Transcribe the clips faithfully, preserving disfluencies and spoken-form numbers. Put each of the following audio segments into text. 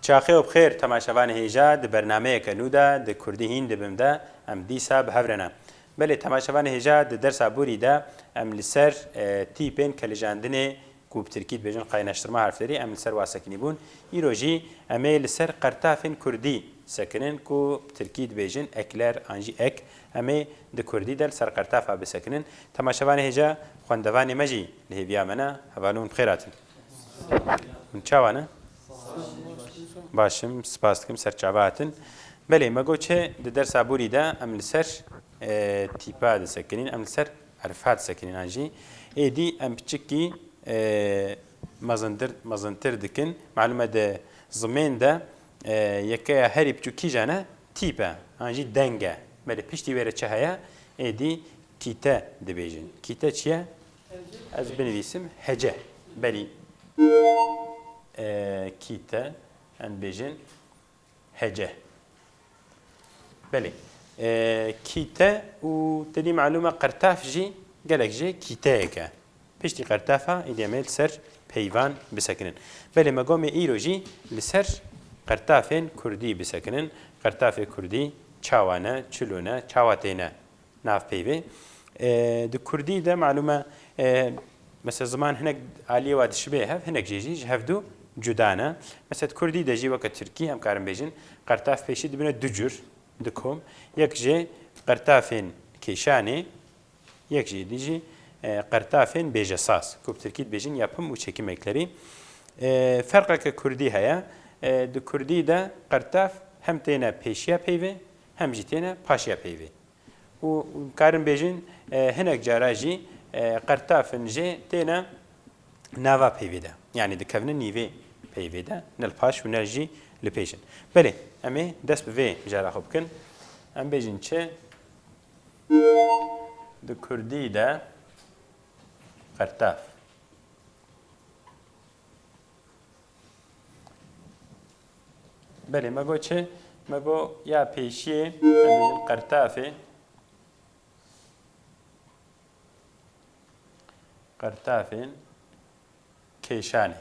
Çaxê û bi xêr temaşevanê hêja, di bernameyeke nû de di kurdî hîn dibim de em dîsa bi hev re ne. Belê temaşevanê hêja, di dersa borî de em li ser, e, tîpên kelijandinê ku bi tirkî dibêjin kaynaştırma harfleri, em li ser wa sekinî bûn. Îro jî em ê li ser qertafên kurdî sekinin ku bi tirkî dibêjin ekler an jî ek. Em ê di kurdî de li ser qertafa bisekinin. Temaşevanê hêja, xwendevanê me jî li hêviya me ne. Hevalûn bi xêr hatin. Hûn çawa ne? Baş im, spas dikim, ser çava hatin. Belê, me got çi, di dersa borî de em li ser, e, tîpa disekinîn, em li ser erfa disekinîn an jî. Êdî em piçikî, e, mezintir, mezintir dikin. Malûm e di zimên de, e, yekeya herî biçûk kîjan e? Tîp e, an jî deng e. Belê piştî wê re çi heye? Êdî kîte dibêjin. Kîte çi ye? Ez binivîsim hece. Belî. E, kîte, em dibêjin hece. Belê. E, kîte û tedî malûm e qertaf jî gelek jê kîteyek e. Piştî qertafa êdî em ê li ser peyvan bisekinin. Belê me got em ê îro jî li ser qertafên kurdî bisekinin. Qertafê kurdî çawa ne, çilo ne, çawa têne nav peyvê. E, di kurdî de malûm e, e, mesela ziman hinek aliyê wa dişibê hev, hinek jê jî ji hev du cuda ne. Mesela di kurdî de jî weke tirkî em karin bêjin, qertaf pêşî dibine du cur, du kom. Yek jê qertafên kêşanê, yek jê dî jî, e, qertafên bêjesaz, ku bi tirkî dibêjin yapım û çekim ekleri. E, ferqeke kurdî heye. E, di kurdî de qertaf hem têne pêşiya peyvê, hem jî têne paşiya peyvê. Û karin bêjin, e, hinek cara jî, e, qertafin jê têne nava peyvê de. Yanî dikevine nîvê peyvê de, ne li paş û ne jî li pêş in. Belê, em ê dest bi vê jara xwe bikin. Em bêjin çi? Di kurdî de qertaf. Belê, me got çi? Me got ya pêşiyê, em bêjin qertafê, qertafên kêşanê.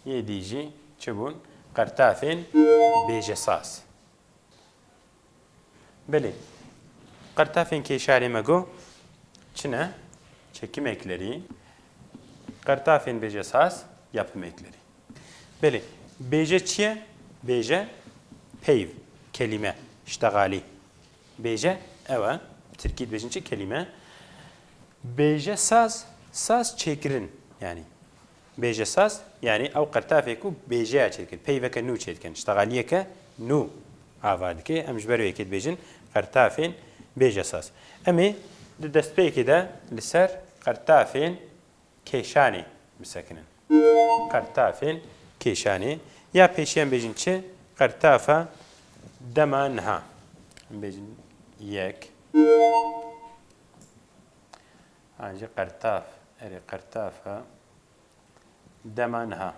Yê dî jî çi bûn? Qertafên bêjesaz. Belê. Qertafên kêşanê me got çi ne? Çekim ekleri. Qertafên bêjesaz yapım ekleri. Belê. Bêje çi ye? Bêje peyv, kelîme, ştegalî. Bêje ew e. Tirkî dibêjin çi? Kelîme. Bêjesaz, saz çêkirin. Yanî bêjesaz, yanî ew qertafê ku bêjeya çêdikin, peyveke nû çêdikin, ştegaliyeke nû ava dike. Em ji ber wê yekê dibêjin qertafên bêjesaz. Em ê di destpêkê de li ser qertafên kêşanê bisekinin. Qertafên kêşanê. Ya pêşiyan bêjin çi? Qertafa dema niha. Em bêjin yek. An jî qertaf, erê qertafa dema niha.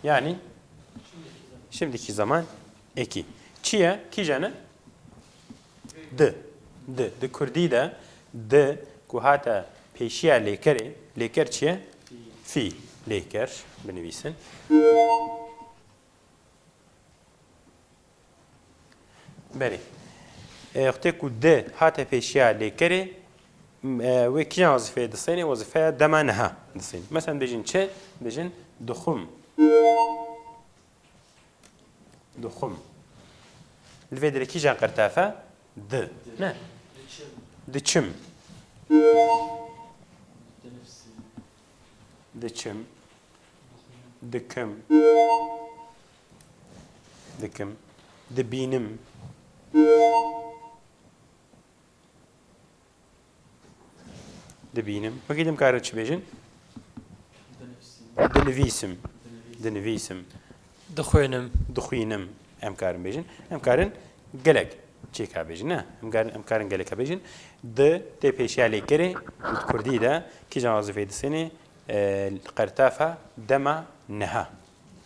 Yani şimdiki zaman eki. Çi ye? Kîjan e? Di. Di. Di kurdî de di ku hate pêşiya lêkerê, lêker çi ye? Fî. Lêker binivîsin. Belê. E, wextê ku di hate pêşiya lêkerê, m, e, wê kîjan wezîfeyê disênê? Wezîfeya dema niha disênê. Mesela dibêjin çi? Dibêjin dixwim. Dixwim. Li vê derê kîjan qertaf e? Di. Ne? Diçim. Diçim. Dikim. Dikim. Dibînim. Dibînim. Wekî din em karin çi bêjin? Dinivîsim. Dinivîsim. Dixwînim. Dixwînim. Em karin bêjin. Em karin gelek çêka bêjin. Ne? Em karin, em karin geleka bêjin. Di tê pêşiya lêkerê û di kurdî de kîjan wezîfeyê disênê, e, qertafa dema niha.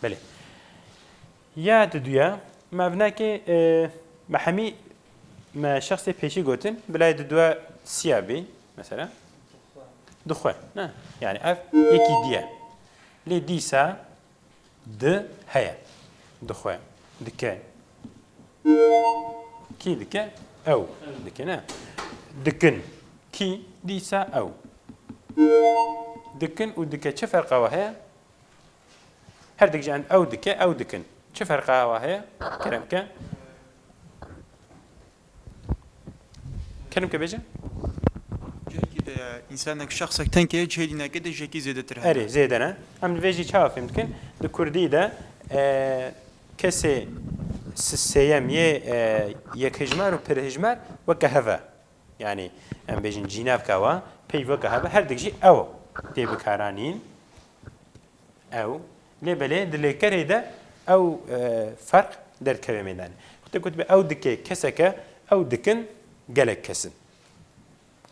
Belê. Ya diduya, me vinakê, e, me hemî me şexsê pêşî gotin, bila yê diduya siya bî, mesela. Dixwe, ne? Yani ev yekî dî ye. Lê dîsa di heye. Dixwe, dike. Kî dike? Ew dike, ne? Dikin. Kî? Dîsa ew. Dikin û dike çi ferqa we heye? Her dikî, em ew dike, ew dikin. Çi ferqa wa heye? Kerem ke. Kerem ke bêje. Cihekî de însanek, şexsek tengkê, cihê dînekê de cihekî zêdetir hene. Erê, zêde ne. Em li vê jî çawa fêm dikin? Di kurdî de, e, kesê si-, sêyem yê, e, yekhijmar û pirhijmar weke hev e. Yani, em bêjin cînevka wa, peyv weke hev e, her dik jî ew tê bikaranîn. Ew. Lê belê di lêkerê de ew, e, ferq derkeve meydanê. Wextê ku dibê ew dike kesek e, ew dikin gelek kes in.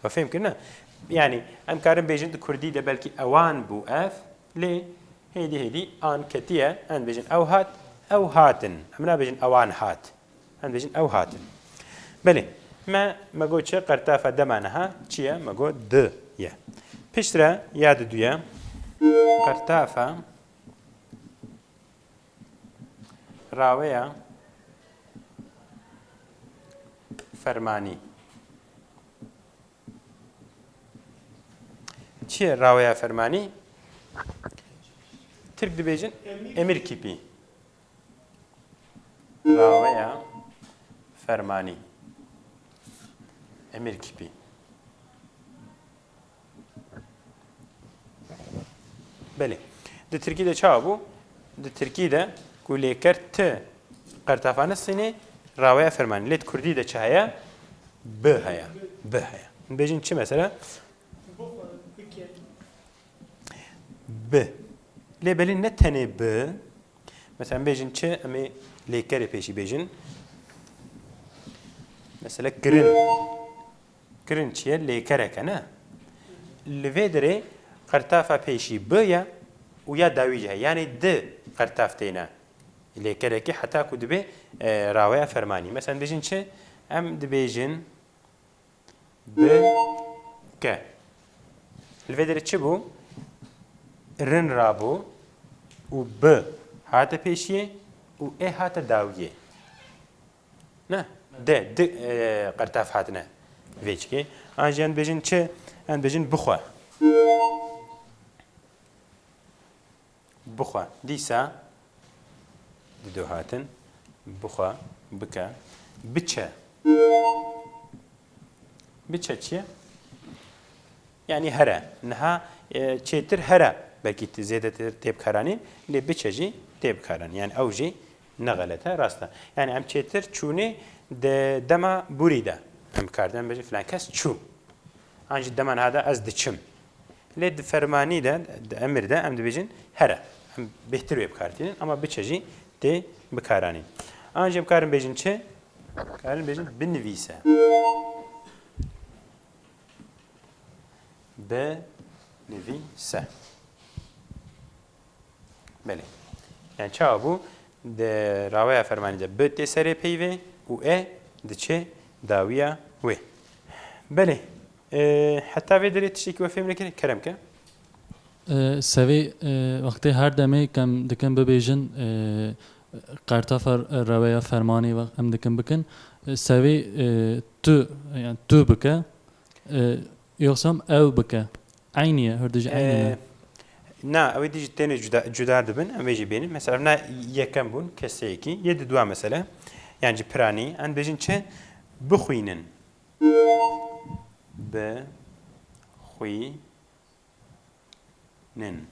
We fêm kirine? Yani, em karin bêjin di kurdî de belkî ewan bû ev, lê hêdî hêdî an ketiye, em bêjin ew hat, ew hatin. Em nabêjin ewan hat. Em dibêjin ew hatin. Belê, me, me got çi? Qertafa dema niha çi ye? Me got di ye. Piştre ya diduye, qertafa raweya fermanî. Çi ye raweya fermanî? Tirk dibêjin emir kîpî. Raweya fermanî. Emir kîpî. Belê. Di tirkî de çawa bû? Di tirkî de ku lêker ti qertafa nisînê, raweya fermanî. Lê di kurdî de çi heye? Bi heye. Bi heye. Dibêjin çi mesela? Bi. Lê belê ne tenê bi. Mesela em bêjin çi? Em ê lêkerê pêşî bêjin. Mesela kirin. Kirin çi ye? Lêkerek e, ne? Li vê derê qertafa pêşî bi ye û ya dawî jî heye. Yanî di qertaf têne lêkerekî heta ku dibe, e, raweya fermanî. Mesela em dibêjin çi? Em dibêjin bi ke. Li vê derê çi bû? Rin rabû û bi hate pêşiyê û ê hate dawiyê. Ne? De, di, e, qertaf hatine vê çikê. An jî em dibêjin çi? Em dibêjin bixwe. Bixwe. Dîsa dido hatin. Bixwe, bike, biçe. Biçe çi ye? Yani here. Niha, e, çêtir here belkî t-, zêdetir tê bikaranîn, lê biçe jî tê bikaranîn. Yani ew jî ne xelet e, rast e. Yani em çêtir çûnê di dema borî de em bikarin. Em bêjin filan kes çû. An jî dema niha de ez diçim. Lê di fermanî de, di emir de em dibêjin here. Em bêhtir wê bikartînin, ama biçe jî tê bikaranîn. An jî em karin bêjin çi? Karin bêjin binivîse. Binivîse. Belê. Yani çawa bû? Di raweya fermanî de bi tê serê peyvê û e diçe dawiya wê. Belê. E, heta vê derê tiştekî we fêm nekirî? Kerem ke. E, sevê, e, wextê her demê kem dikin bibêjin, e, qertafa reweya fermanî wext em dikin bikin. E, sevê, e, tu, yani tu bike. E, yoxsam ew bike. Eynî ye, hûr dijî eynî ye. E, na, ew ê dijî têne cuda, cuda dibin, em vê jî bênin. Mesela, na yekem bûn, keseyekî. Yê di dua mesela. Yani jî piranî. Em bêjin çi? Bixwînin. Bi, xwî, nin.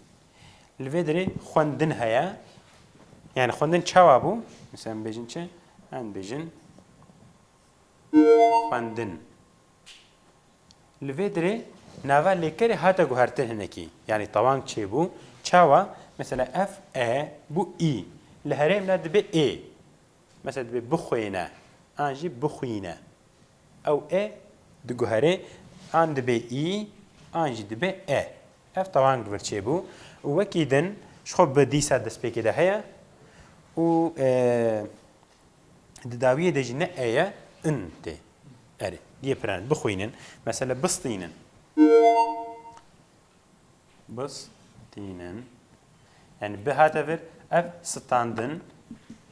Li vê derê xwendin heye. Yani xwendin çawa bû? Mesela em bêjin çi? Em bêjin xwendin. Li vê derê nava lêkerê hate guhertin hinekî. Yani tewang çêbû. Çawa? Mesela ev e bû î. Li herêm ne dibe ê. Mesela dibe bixwêne. An jî bixwîne. Ew e diguherê, an dibe î, an jî dibe e. Ev tewang li vir çêbû. Û wekî din, ji xwe bi dîsa destpêkê de heye. Û, e, di dawiyê de jî ne e ye, in tê. Erê, diyê piran, bixwînin. Mesela bistînin. Bistînin. Yani bi hate vir, ev standin.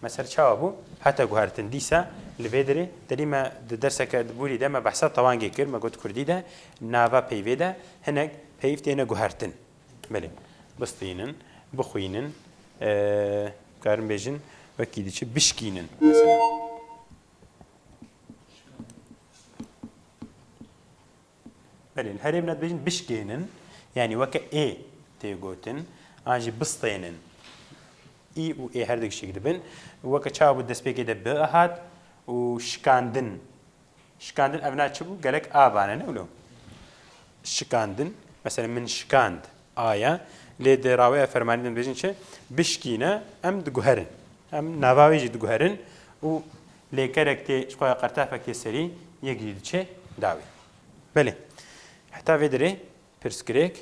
Mesela çawa bû? Hate guhertin. Dîsa li vê derê, derî me di derseke di borî de me behsa tewangê kir, me got kurdî de nava peyvê de hinek peyv têne guhertin. Belê. Bistînin, bixwînin, e, karin bêjin, wekî diçe bişkînin mesela. Belê, li herêmê dibêjin bişkênin, yanî weke ê tê gotin, an jî bistênin. Î û ê her du gişik dibin. Weke çawa bû destpêkê de bi hat û şikandin. Şikandin ev na çi bû? Gelek a bane, ne wilo? Şikandin. Mesela min şikand. Aya. Lê di raweya fermanî de dibêjin çi? Bişkîne, em diguherin. Em nava wê jî diguherin û lêkerek tê, ji xwe ya qertafek tê serî, yek jî diçe dawî. Belê. Heta vê derê pirsgirêk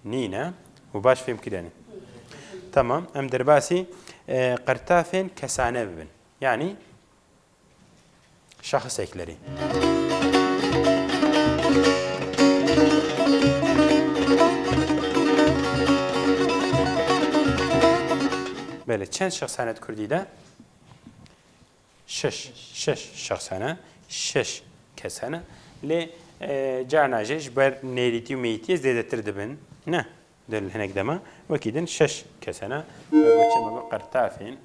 nîne û baş fêm kirine. Tamam, em derbasî, e, qertafên kesane bibin. Yanî şahseklerî. Belê, çend şexs hene di kurdî de? Şeş. Şeş şexs hene. Şeş kes hene. Lê, e, carna jî ji ber nêrîtî û meyîtiyê zêdetir dibin. Ne? Di hinek dema. Wekî din şeş kes hene. Ve bo çi me got qertafên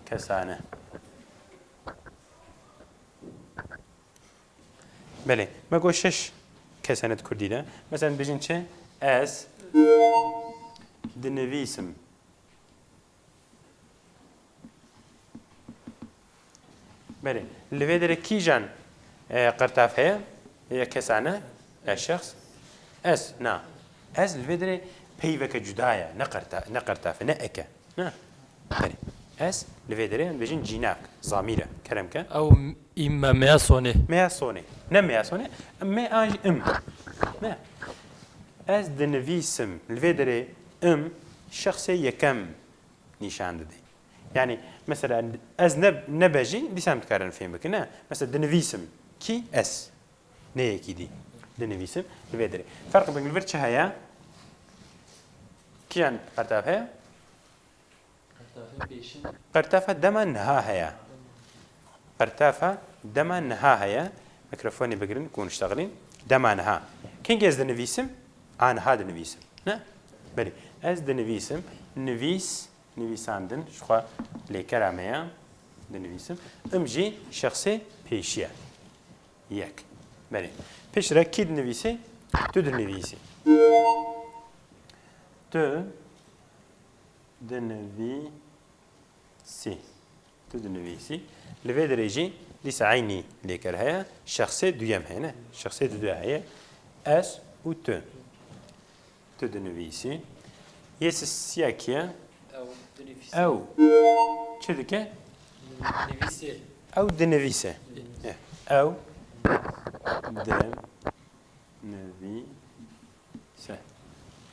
kesane. Belê. Me got şeş kesane di kurdî de. Mesela bijin çi? Ez dinivîsim. Belê. Li vê derê kîjan, e, qertaf heye? Ya kesane? Ya şexs? Ez, na. Ez li vê derê peyveke cuda ye. Ne qerta-, ne qertaf e, ne ek e. Ne? Belê. Ez li vê derê em dibêjin cînak, zamîr e. Kerem ke. Ew m-, î me meya sonê. Meya sonê. Ne meya sonê. Me an jî im. Ne? Ez dinivîsim. Li vê derê im şexsê yekem nîşan dide. Yani, mesela, ez ne, nebe jî, dîsa em dikarin fêm bikin, ne? Mesela, dinivîsim. Kî? Ez. Ne yekî dî. Dinivîsim. Li vê derê. Ferq bin li vir çi heye? Kîjan qertaf heye? Qertafê pêşin. Qertafa dema niha heye. Qertafa dema niha heye. Mikrofonê bigirin, ku niştexilîn. Dema niha. Kengî ez dinivîsim? Aniha dinivîsim. Ne? Belê. Ez dinivîsim. Nivîs, nivîsandin. Ji xwe lêkera me ye. Dinivîsim. Im jî şexsê pêşî ye. Yek. Belê. Piştre kî dinivîsê? Tu dinivîsî. Tu dinivîsî. Tu dinivîsî. Li vê derê jî dîsa eynî lêker heye. Şexsê duyem heye, ne? Şexsê dudu heye. Ez û tu. Tu dinivîsî. Yê sisiya kî ye? Ew dinivîse. Ew çi dike? Nivîse. Ew dinivîse. Ê. Eh, ew dinivîse.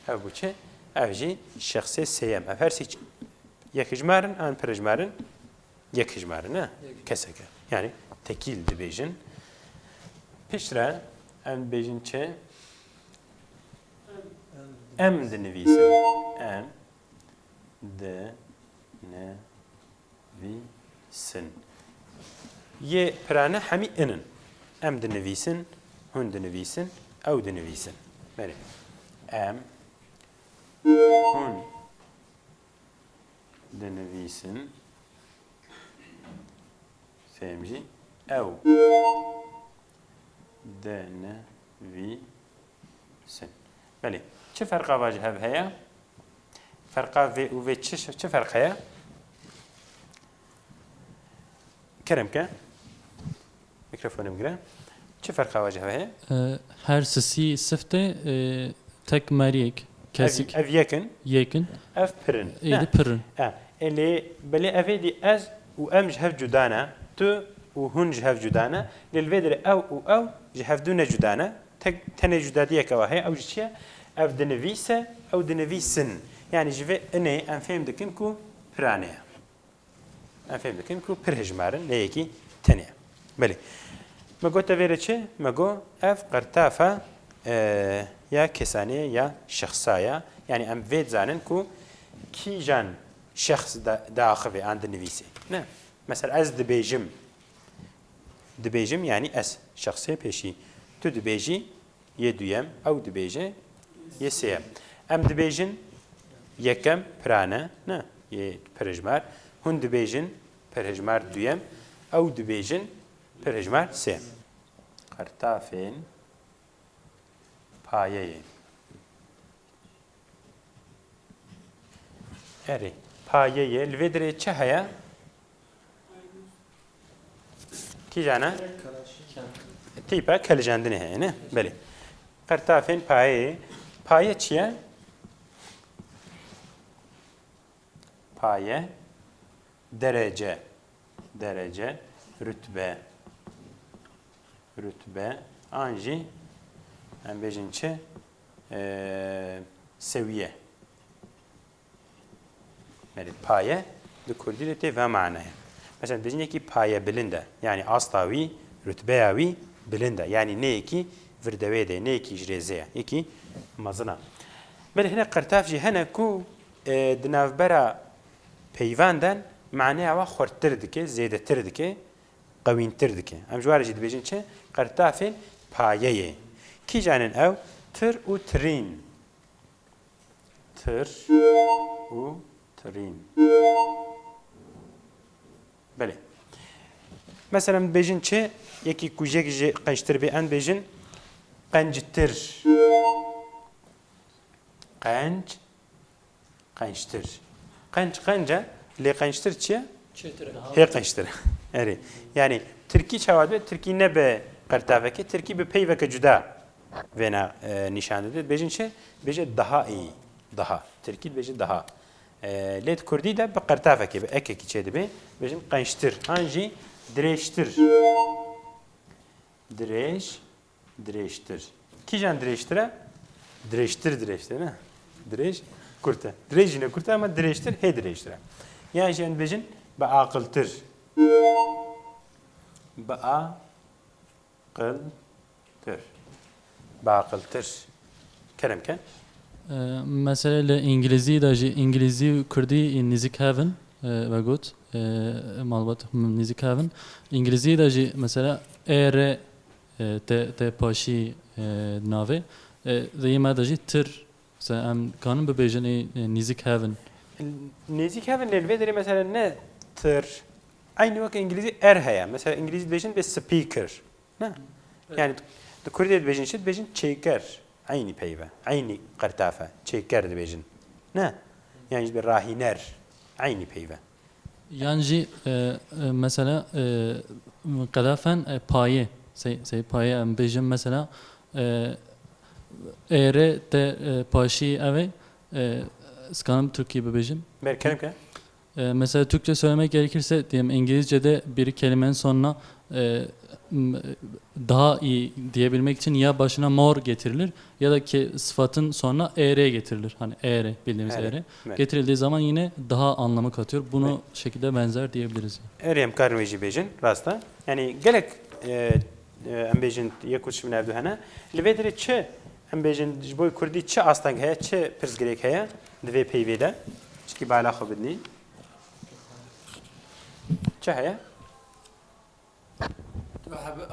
Ev bû çi? Ev jî şexsê sêyem. Ev her sê ç-, yekhijmar in an pirhijmar in? Yekhijmar in, ne? Yek. Kesek e. Yani tekîl dibêjin. Piştre em dibêjin çi? Em dinivîsin. Em dinivîsin. Yê pirane hemî in in. Em dinivîsin, hûn dinivîsin, ew dinivîsin. Belê. Em, hûn dinivîsin. Sêyem jî ew dinivîsin. Belê. Çi ferqa va ji hev heye? Ferqa vê û vê çi, çi ferq heye? Kerem ke. Mikrofonê bigire. Çi ferqa va ji hev heye? E, her sisî siftê, e, tek meriyek. Kesik. Ev, ev yekin. Yekin. Ev pirin. Êdî pirin. E, e, lê, belê ev êdî ez û em ji hev cuda ne. Tu û hûn ji hev cuda ne. Lê li vê derê ew û ew ji hevdu ne cuda ne. Tek, tenê cudadiyeke wa heye, ew jî çi ye? Ev dinivîse, ew dinivîsin. Yanî ji vê inê em fêm dikin ku pirane ye. Em fêm dikin ku pirhijmar in, ne yekî tenê ye. Belê. Me got te vê re çi? Me got ev qertafa, e, ya kesanê ya şexsa ya. Yanî em vê dizanin ku kîjan şexs da-, diaxivê an dinivîsê. Ne? Mesela ez dibêjim. Dibêjim, yanî ez, şexsê pêşî. Tu dibêjî, yê duyem, ew dibêje, yê sêyem. Em dibêjin, yekem pirane, ne, yê pirhejmar. Hûn dibêjin, pirhejmar duyem, ew dibêjin, pirhejmar sêyem. Qertafên payeyê. Erê, payeyê, li vê derê çi heye? Kîjan e? Tîpa kelicandinê heye, ne? Belê. Qertafên payeyê. Paye çi ye? Paye, derece, derece, rutbe, rutbe, an jî em bêjin çi? Ee, sewiye. Belê, paye di kurdî de tê ve manaya. Mesela dibêjin yekî paye bilind e. Yanî asta wî, rutbeya wî bilind e. Yanî ne yekî virdewê de, ne yekî ji rêzê ye. Yekî mezin e. Belê hinek qertaf jî hene ku, e, di navbera peyvan de maneya wa xurttir dike, zêdetir dike, qewîntir dike. Em ji wa re jî dibêjin çi? Qertafên payeyê. Kîjan in ew? Tir û tirîn. Tir û tirîn. Belê. Mesela em dibêjin çi? Yekî ku ji yekî jê qençtir bê, em dibêjin qenctir. Qenc, qençtir. Qenc, qenc e, lê qençtir çi ye? Çêtir e. Hê qençtir. Erê. Yanî tirkî çawa dibe? Tirkî ne bi qertavekê, tirkî bi peyveke cuda vêna, e, nîşan dide. Dibêjin çi? Dibêje daha iyi. Daha. Tirkî dibêje daha. E, lê di kurdî de bi qertavekê, bi ekekî çê dibe. Dibêjin qençtir. An jî dirêjtir. Dirêj, dirêjtir. Kîjan dirêjtir e? Dirêjtir, dirêjtir, ne? Dirêj kurt e. Dirêj jî ne kurt e ama dirêjtir, hê dirêjtir e. Yan jî em dibêjin bi aqiltir. Bi a qil tir. Baqiltir. Kerem ke. E, mesela li îngilîzî de jî, îngilîzî û kurdî nîzik hev in, e, vegot, e, malbat nîzik hev in. Îngilîzî de jî mesela ê re, e, te, te paşî, e, navê, e, di yê me de jî tir. Mesela em kanin bibêjin ê, e, nîzik hev in. Nêzîk hev in, lê li vê derê mesela ne tir, eynî wek îngilîzî er heye. Mesela îngilîzî dibêjin bê speaker. Ne? Evet. Yani di kurdî dibêjin çi? Dibêjin çêker. Eynî peyve. Eynî qertaf e. Çêker dibêjin. Ne? Yani jî rahîner. Eynî peyve. Yan jî, e, e, mesela, e, qedafen, e, payê. Sey, sey payê em bêjin mesela, e, ê re te, e, paşî ev e, e, skanim Tirkî bibêjim. Berkerem ke. E, mesela Türkçe söylemek gerekirse, diyelim, İngilizce'de bir kelimenin sonuna, e, m-, daha iyi diyebilmek için ya başına more getirilir ya da ke-, sıfatın sonuna ere getirilir. Hani ere, bildiğimiz Ere, ere. Evet. Getirildiği zaman yine daha anlamı katıyor. Bunu Evet. şekilde benzer diyebiliriz. Erê em karin wê jî bêjin, rast e. Yani gelek, e, e, em bêjin yek û çi min ev du hene. Li vê derê çi, em bêjin ji bo kurdî çi asteng heye, çi pirsgirêk heye di vê peyvê de? Çikî bala xwe bidinî. Çi heye?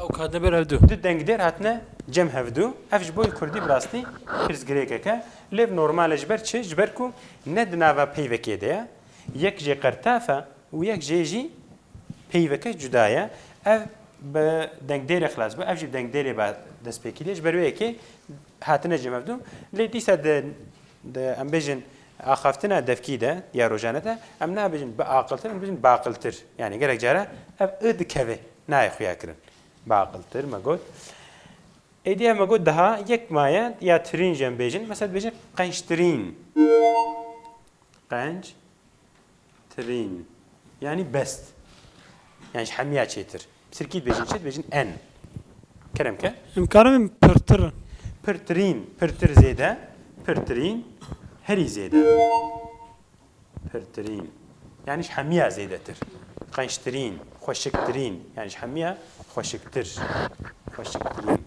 Ew katine ber ev du. Du dengdêr hatine cem hevdu. Ev ji bo kurdî bi rastî pirsgirêkek e. Lê normal e ji ber çi? Ji ber ku ne di nava peyvekê de ye. Yek jê qertaf e û yek jê jî peyveke cuda ye. Ev bi dengdêrê xilas bû. Ev jî bi dengdêrê ba destpêkî dê. Ji ber wê yekê hatine cem hevdu. Lê dîsa di, di, em bêjin, axaftina devkî de ya rojane de, em nabêjin bi aqiltir, em dibêjin baqiltir. Yani gelek cara ev i dikeve, nayê xuya kirin. Baqiltir, me got. Êdî ev me got daha yek maye ya tirîn jî em bêjin. Mesela dibêjin qençtirîn. Qenç. Tirîn. Yani best. Yani ji hemiya çêtir. Bi tirkî dibêjin çi? Dibêjin en. Kerem ke. Em karin pirtir. Pirtirîn. Pirtir zêde. Pirtirîn. Herî zêde. Pirtirîn. Yani ji hemiya zêdetir. Qençtirîn, xweşiktirîn. Yani ji hemiya xweşiktir. Xweşiktirîn.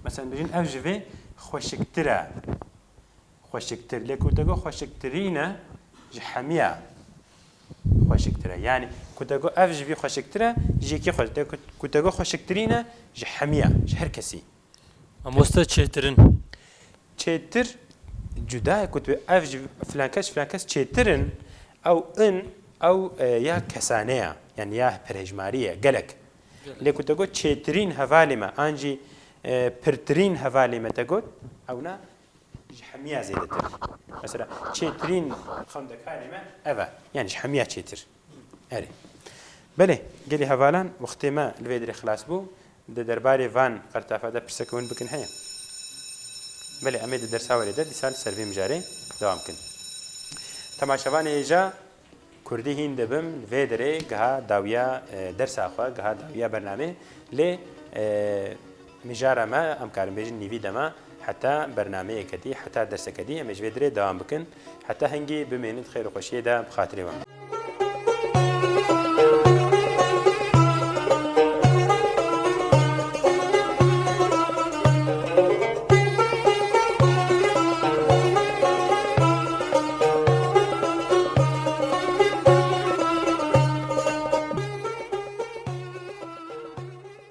Mesela bêjin ev ji vê xweşiktir e. Xweşiktir. Lê ku te got xweşiktirîn e, ji hemiya xweşiktir e. Yani ku te got ev ji vî xweşiktir e, ji yekî xweş-, te ku, ku te got xweşiktirîn e, ji hemiya, ji her kesî. Mamoste çêtirin. Çêtir cuda ye ku tu ev ji filan kes, filan kes çêtir in, ew in, ew, e, ya kesane ya, yani ya perhejmarî ye, gelek. Gelek. Lê ku te got çêtirîn hevalê me, an jî, e, pirtirîn hevalê me te got, ew na ji hemiya zêdetir. Mesela çêtirîn xwendekarê me ev e, yani ji hemiya çêtir. Erê. Belê, gelî hevalan, wextê me li vê derê xilas bû. Di derbarê van qertafa de pirseke hûn bikin heye? Belê, em ê di dersa werê de dîsa li ser vê mijarê dewam bikin. Temaşevanê hêja, kurdî hîn dibim, li vê derê giha dawiya, e, dersa xwe, giha dawiya bernamê, lê, e, mijara me, em karin bêjin nîvî dema, heta bernameyeke dî, heta derseke dî, em ê ji vê derê dewam bikin. Heta hingî bimênin di xêr û xweşiyê de bi xatirê we.